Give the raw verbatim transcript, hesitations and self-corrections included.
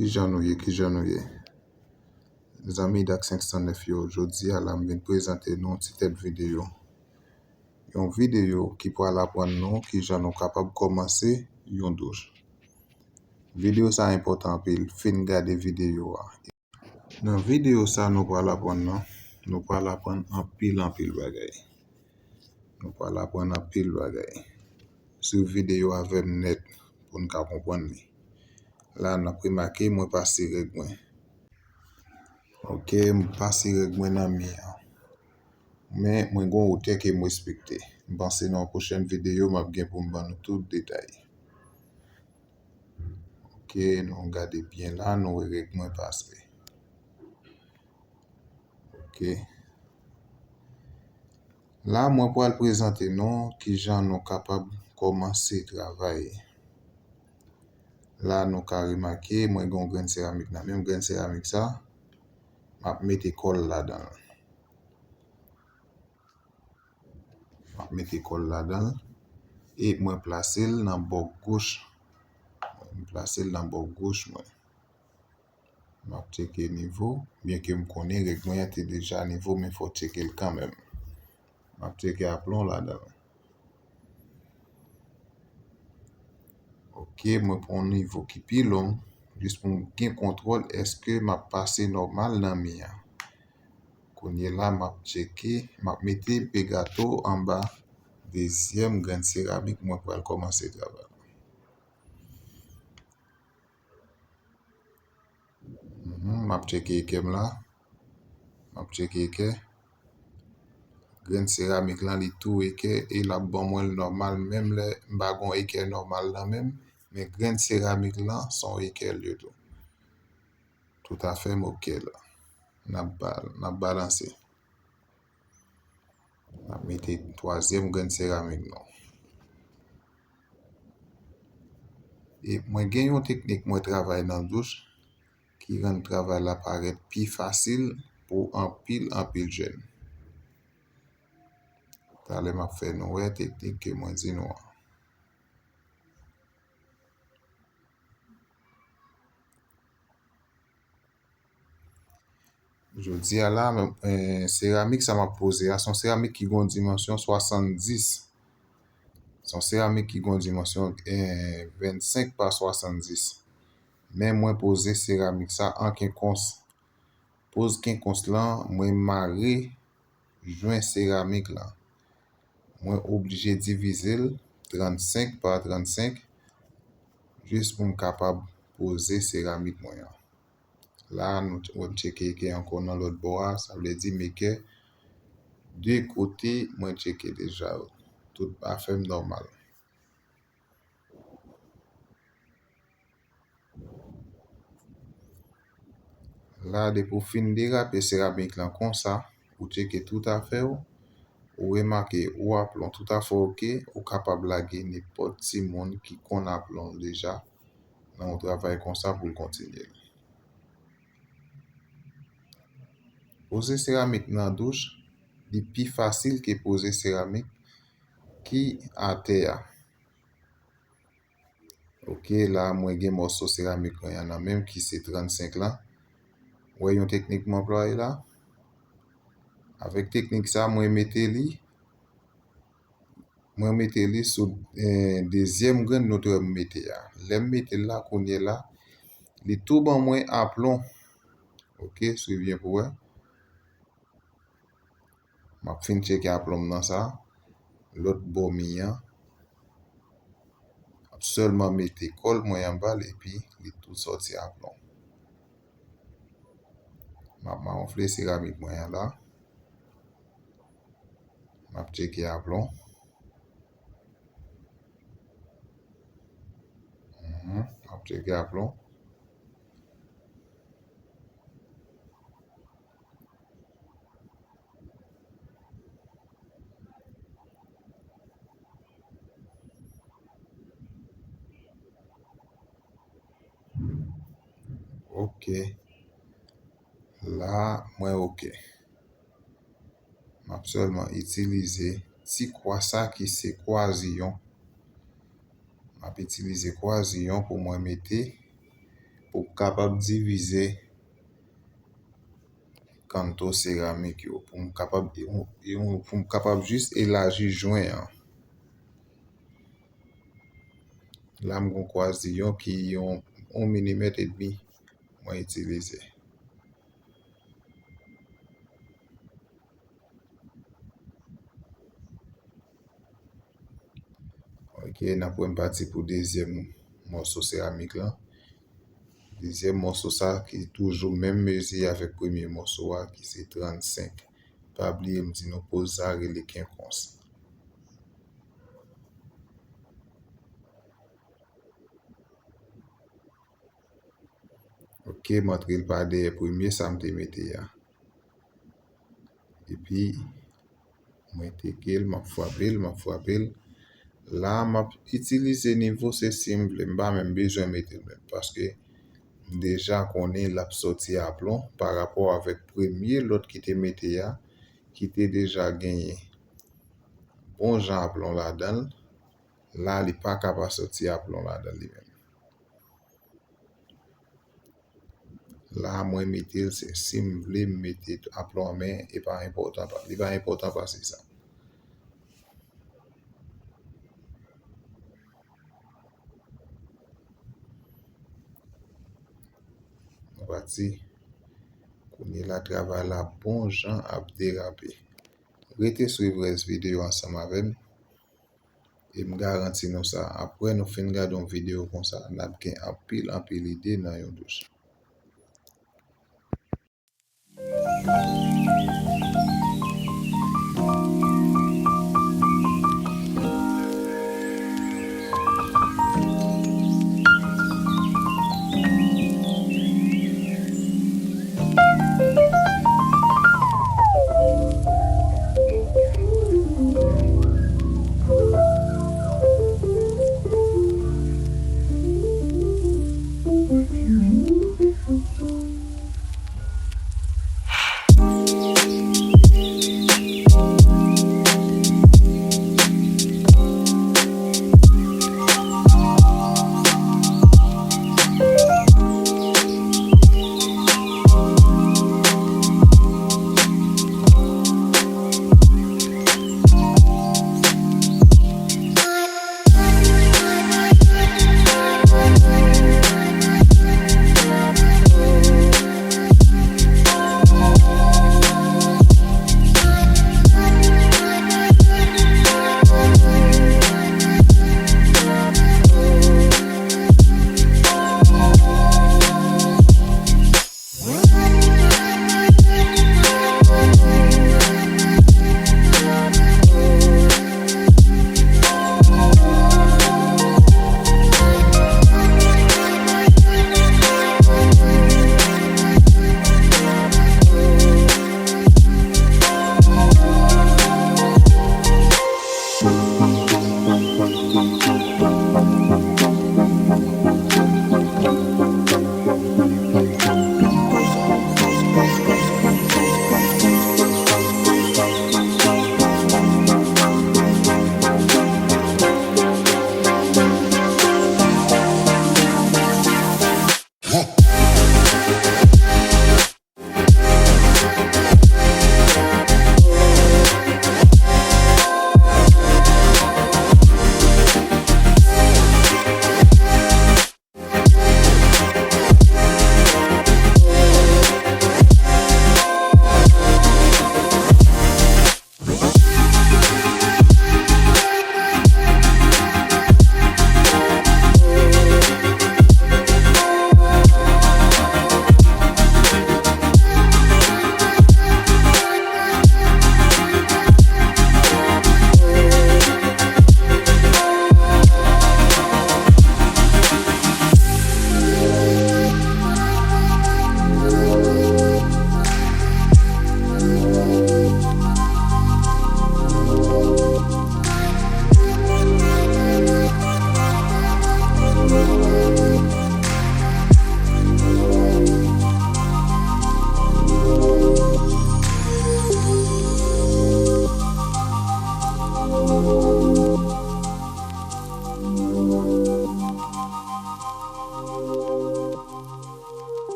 Kijan nou ye? Kijan nou ye? Zanmi Dak senk san nèf yo, jodi a la m vin prezante nou yon ti tèt videyo. Yon videyo ki pral aprann nou kijan nou kapab kòmanse yon douch. Videyo sa a enpòtan anpil, fin gade videyo a. Nan videyo sa a nou pral aprann nan, nou pral aprann anpil anpil bagay. Nou pral aprann anpil bagay. Swiv videyo avè m nèt pou n ka konprann li. La n ap remake mwen pase règ mwen. Ok, m pase règ mwen nan mi an. Men mwen gen yon wotè ke m respekte. M panse nan yon pwochèn videyo m ap gen pou m ban nou tout detay. Ok, nou gade byen la, nou wè règ mwen pase. Ok. La mwen pral prezante nou kijan nou kapab kòmanse travay. La nou ka remake mwen gen yon grenn seramik nan men m, grenn seramik sa m ap mete kòl ladan l. M ap mete kòl ladan l e mwen plase l nan bò goch. M plase l nan bò goch mwen. M ap tcheke nivo, byenke m konnen règ mwen an te deja nivo, men fò tcheke l kanmenm. M ap tcheke aplon ladan l. Ok, mwen pran yon nivo ki pi long, jis pou m gen kontwòl èske m ap pase nòmal nan mi an. Kounye la, m ap tcheke, m ap mete pegato anba dezyèm grenn seramik mwen pral kòmanse travay. Mhm, m ap tcheke ekè m la. M ap tcheke ekè. Grenn seramik lan, li tou ekè e l ap ban mwen l nòmal, menm lè m pa gen yon ekè nòmal nan men m, men grenn seramik lan, se yon ekè l ye tou. Toutafè, m ok la. N ap ba-, n ap balanse. N ap mete twazyèm grenn seramik nou. E mwen gen yon teknik mwen travay nan douch ki rann travay la parèt pi fasil pou anpil, anpil jèn. Talè m ap fè nou wè teknik ke mwen di nou an. Jodi a la, eh, seramik sa m ap poze a, se yon seramik ki gen yon dimansyon swasanndis. Se yon seramik ki gen yon dimansyon, eh, vennsenk pa swasanndis. Men mwen poze seramik sa an kenkons. Poz kenkons lan, mwen mare jwen seramik lan. Mwen oblije divize l trannsenk pa trannsenk jis pou m kapab poze seramik mwen an. La, nou, mwen tcheke ekè ankò nan lòt bò a, sa vle di m ekè de kote mwen tcheke deja yo. Tout afè m nòmal. La, depi w fin derape seramik lan konsa, ou tcheke tout afè w, ou remake ou aplon tout afè w ok, ou kapab lage nenpòt timoun ki konn aplon deja nan yon travay konsa pou l kontinye l. Poze seramik nan douch, li pi fasil ke poze seramik ki atè a. Ok, la mwen gen mòso seramik mwen an nan men m ki se trannsenk lan. Wè yon teknik mwen anplwaye la? Avèk teknik sa, mwen mete li, mwen mete li sou, eh, dezyèm grenn nou t wè m mete a. Lè m mete l la, kounye la, li tou ban mwen aplon. Ok, swiv byen pou wè. M ap fin tcheke aplon m nan sa. Lòt bò mi an. M ap sèlman mete kòl mwen anba l epi li tou sòti aplon. M ap mawonfle seramik mwen an la. M ap tcheke aplon. Mhm, m ap tcheke aplon. Ok. La, mwen ok. M ap sèlman itilize ti kwa sa ki se kwa ziyon. M ap itilize kwa ziyon pou mwen mete pou kapab divize kanto seramik yo, pou m kapab, pou m kapab jis elaji jwen an. La, m gon kwaziyon ki yon, yon milimèt edmi mwen itilize. Ok, n ap wè m pati pou dezyèm mòso seramik lan. Dezyèm mòso sa ki toujou menm mezi avèk premye mòso a ki se trannsenk. Pa bliye m di nou poz sa rele kenkons. Ok, m antre l pa dèyè premye sa m te mete a. Epi, mwen teke l, m ap frape l, m ap frape l. La, m ap itilize nivo, se si m vle, m pa menm bezwen mete l menm, paske m deja konnen l ap sòti aplon pa rapò avèk premye lòt ki te mete a, ki te deja genyen bon jan aplon ladan l. La, li pa ka pa sòti aplon ladan li menm. La, mwen mete l, se si m vle m mete aplon an, men e pa enpòtan, li pa enpòtan pase sa. Nou pati. Kounye la, travay la bon jan ap derape. Rete swiv rès videyo ansanm avè m. E m garanti nou sa, apre nou fin gade yon videyo konsa, n ap gen anpil, anpil ide nan yon douch.